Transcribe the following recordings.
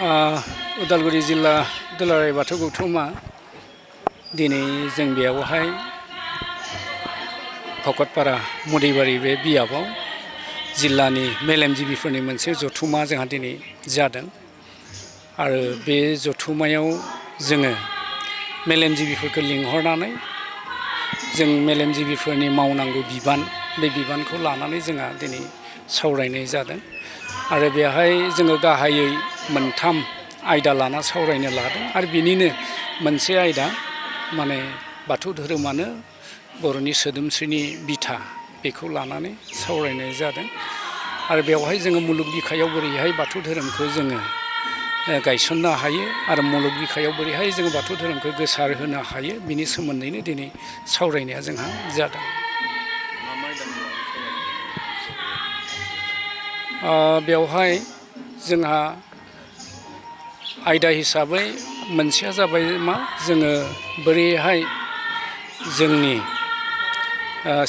उदालगुरि जिल्ला दुलाराय बाथौ गौथुमा दिनै जों बेयावहाय भकतपारा मुदैबारि बे बियाबाव जिल्लानि मेलेमजिबिफोरनि मोनसे जथुमा जोंहा दिनै जादों आरो बे जथुमायाव जोङो मेलेमजिबिफोरखौ लिंहरनानै जों मेलेमजिबिफोरनि मावनांगौ बिबान बे बिबानखौ लानानै जोंहा दिनै सावरायनाय जादों आरो बेहाय जोङो गाहायै मोनथाम आयदा लाना सावरायनो लादों आरो बिनिनो मोनसे आयदा माने बाथौ धोरोमानो बर'नि सोदोमस्रिनि बिथा बेखौ लानानै सावरायनाय जादों आरो बेवहाय जोङो मुलुग बिखायाव बोरैहाय बाथौ धोरोमखौ जोङो गायसननो हायो आरो मुलुग बिखायाव बोरैहाय जोङो बाथौ धोरोमखौ गोसार होनो हायो बिनि सोमोन्दैनो दिनै सावरायनाया जोंहा जादों। बेवहाय जोंहा आयदा हिसाबै मोनसेया जाबाय मा जोङो बोरैहाय जोंनि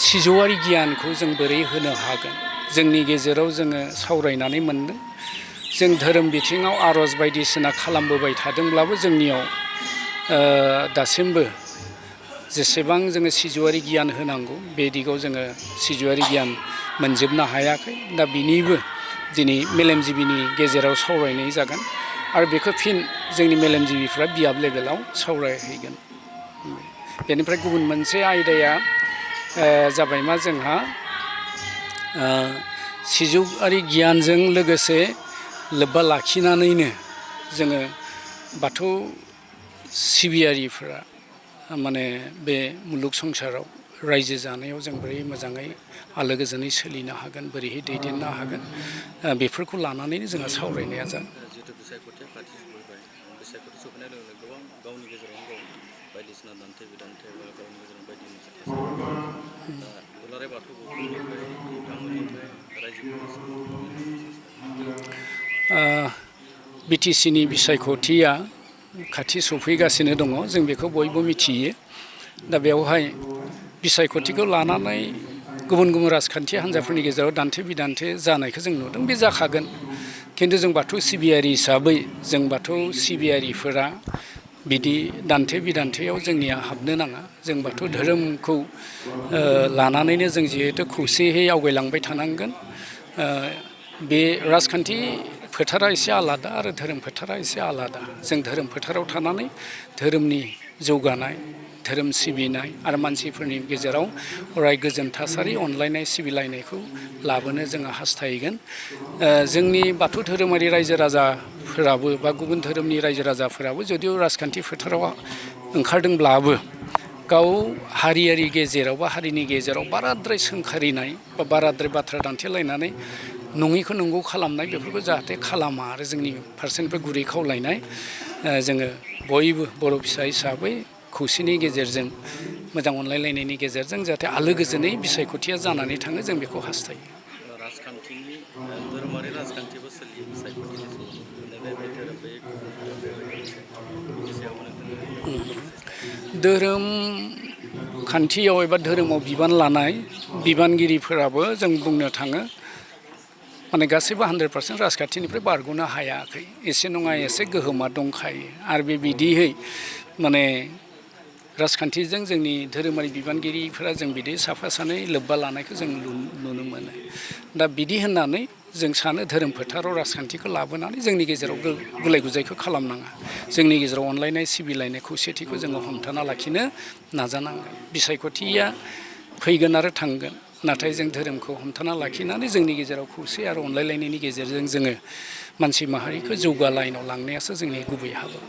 सिजौआरि गियानखौ जों बोरै होनो हागोन जोंनि गेजेराव जोङो सावरायनानै मोनदों जों धोरोम बिथिङाव आर'ज बायदिसिना खालामबोबाय थादोंब्लाबो जोंनियाव दासिमबो जेसेबां जोङो सिजौआरि गियान होनांगौ बे दिगाव जोङो सिजौआरि गियान मोनजोबनो हायाखै दा बिनिबो दिनै मेलेमजिबिनि गेजेराव सावरायनाय जागोन आरो बेखौ फिन जोंनि मेलेमजिबिफ्रा बियाब लेभेलाव सावरायहैगोन। बेनिफ्राय गुबुन मोनसे आयदाया जाबाय मा जोंहा सिजौआरि गियानजों लोगोसे लोब्बा लाखिनानैनो जोङो बाथौ सिबियारिफोरा माने बे मुलुग संसाराव रायजो जानायाव जों बोरै मोजाङै आलो गोजोनै सोलिनो हागोन बोरैहाय दैदेननो हागोन बेफोरखौ लानानैनो जोंहा सावरायनाया जागोन। जिहेतु बिसायख'थिया खाथि सफैबाय बिसायख'थि सफैनाय लोगो लोगो गोबां गावनि गेजेरावनो गाव बायदिसिना दान्थे बिदान्थे बा गावनि गेजेराव बायदि मोनसे थासारि दा दुलाराय बाथौ गौथुमनिफ्राय नोंथांमोननिफ्राय रायजोफोरनिसिम माबायदि मेसेज लागोन? बिटिसिनि बिसायख'थिया खाथि सफैगासिनो दङ जों बेखौ बयबो मिथियो दा बेवहाय बिसायख'थिखौ लानानै गुबुन गुबुन राजखान्थि हान्जाफोरनि गेजेराव दान्थे बिदान्थे जानायखौ जों नुदों बे जाखागोन खिन्थु जों बाथौ सिबियारि हिसाबै जों बाथौ सिबियारिफोरा बिदि दान्थे बिदान्थेयाव जोंनिया हाबनो नाङा जों बाथौ धोरोमखौ लानानैनो जों जिहेथु खौसेयै आवगायलांबाय थानांगोन बे राजखान्थि फोथारा एसे आलादा आरो धोरोम फोथारा एसे आलादा जों धोरोम फोथाराव थानानै धोरोमनि जौगानाय धोरोम सिबिनाय आरो मानसिफोरनि गेजेराव अराय गोजोन थासारि अनलायनाय सिबिलायनायखौ लाबोनो जोङो हास्थायगोन। जोंनि बाथौ धोरोमारि रायजो राजाफोराबो बा गुबुन धोरोमनि रायजो राजाफोराबो जुदिअ राजखान्थि फोथाराव ओंखारदोंब्लाबो गाव हारियारि गेजेराव बा हारिनि गेजेराव बाराद्राय सोंखारिनाय बा बाराद्राय बाथ्रा दान्थेलायनानै नङिखौ नंगौ खालामनाय बेफोरखौ जाहाथे खालामा आरो जोंनि फारसेनिफ्राय गुरै खावलायनाय जोङो बयबो बर' फिसा हिसाबै खौसेनि गेजेरजों मोजां अनलायलायनायनि गेजेरजों जाहाथे आलो गोजोनै बिसायख'थिया जानानै थाङो जों बेखौ हास्थायो। राजखान्थिनि धोरोमारि राजखान्थिबो सोलियो बिसायख'थिनि समाव नैबे धोरोम बे गुबुन धोरोम बेबायदि बिनि सायावबो नोंथाङा धोरोम खान्थियाव एबा धोरोमाव बिबान लानाय बिबानगिरिफोराबो जों बुंनो थाङो माने गासैबो 100% राजखान्थिनिफ्राय बारग'नो हायाखै एसे नङा एसे गोहोमा दंखायो आरो बिदिहै माने राजखान्थिजों जोंनि धोरोमारि बिबानगिरिफोरा जों बिदि साफा सानै लोब्बा लानायखौ जों नुनो मोनो दा बिदि होननानै जों सानो धोरोम फोथाराव राजखान्थिखौ लाबोनानै जोंनि गेजेराव गुलाय गुजायखौ खालामनाङा जोंनि गेजेराव अनलायनाय सिबिलायनाय खौसेथिखौ जोङो हमथाना लाखिनो नाजानांगोन बिसायख'थिया फैगोन आरो थांगोन नाथाय जों धोरोमखौ हमथाना लाखिनानै जोंनि गेजेराव खौसे आरो अनलायलायनायनि गेजेरजों जोङो मानसि माहारिखौ जौगा लाइनाव लांनायासो जोंनि गुबै हाबा।